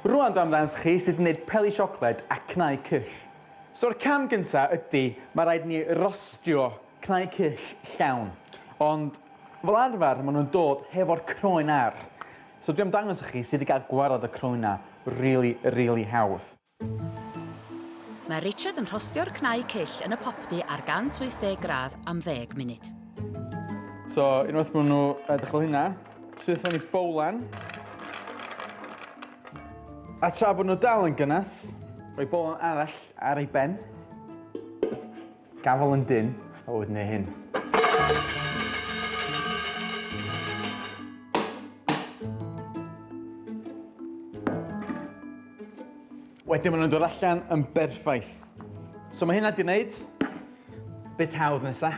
Rwan dwi am ddangos chi sut i wneud peli siocled a cnau cyll. So'r cam gynta ydy mae rhaid ni rostio cnau cyll llawn. Ond fel arfer maen nhw'n dod hefo'r croen ar. So dwi am dangos i chi sut i gael gwarad y croen 'na rili rili hawdd. Mae Richard yn rhostio'r cnau cyll yn y popty ar 180 gradd am ddeg munud. So unwaith maen nhw edrych fel hynna, syth fewn i bowlen. A tra bod nhw dal yn gynnes, rhoi bowlen arall ar ei ben. Gafel yn dynn, a wedyn neu hyn. Wedyn maen nhw'n dod allan yn berffaith. So mae hynna di wneud. Bit hawdd nesa.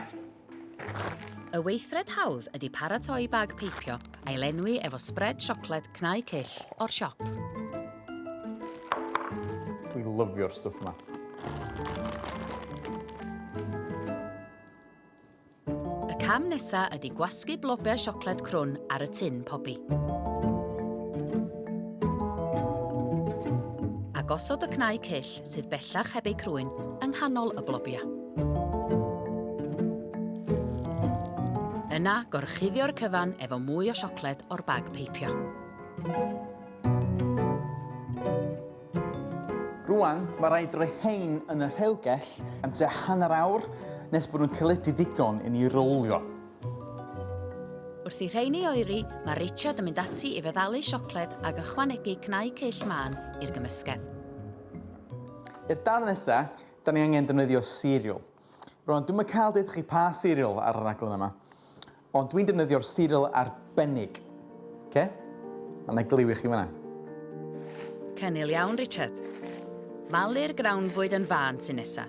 Y weithred hawdd ydy paratoi bag peipio a'i lenwi efo sbred siocled cnau cyll o'r siop. Dwi'n lyfio'r stwff yma. Y cam nesa ydy gwasgu blobiau siocled crwn ar y tun pobi. A gosod y cnau cyll sydd bellach heb eu crwyn yng nghanol y blobiau. Yna, gorchuddio'r cyfan efo mwy o siocled o'r bag peipio. Rwan, mae rhaid rhoi hein yn y rhewgell am tua hanner awr nes bod nhw'n caledu digon i ni rowlio. Wrth i rheini oeri, mae Richard yn mynd ati i feddalu siocled ag ychwanegu cnau cyll mân i'r gymysgedd. I'r darn nesa, da ni angen defnyddio cereal. Rwan, dwi'm yn cael deud chi pa cereal ar y rhaglen yma, Ond dwi'n defnyddio'r cereal arbennig. Oce? Mae 'na gliw i chi fan'na. Cynnil iawn, Richard. Malu'r grawnfwyd yn fân sy nesa.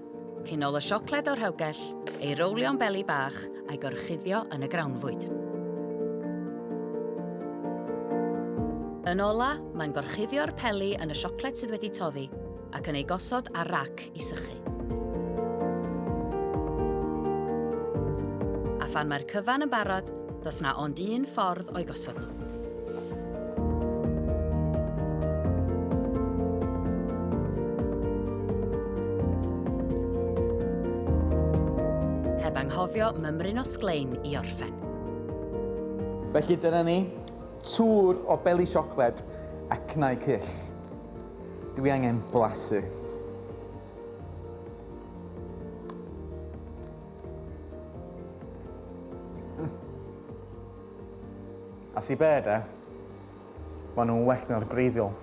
Cyn ôl y siocled o'r rhewgell, ei rowlio'n beli bach a'i gorchuddio yn y grawnfwyd. Yn ola, mae'n gorchuddio'r peli yn y siocled sydd wedi toddi ac yn ei gosod ar rac i sychu. A phan mae'r cyfan yn barod, does 'na ond un ffordd o'i gosod nhw. Heb anghofio mymryn o sglein i orffen. Felly dyna ni, tŵr o beli siocled a cnau cyll. Dwi angen blasu. Mm. A si be de, maen nhw'n well na'r gwreiddiol.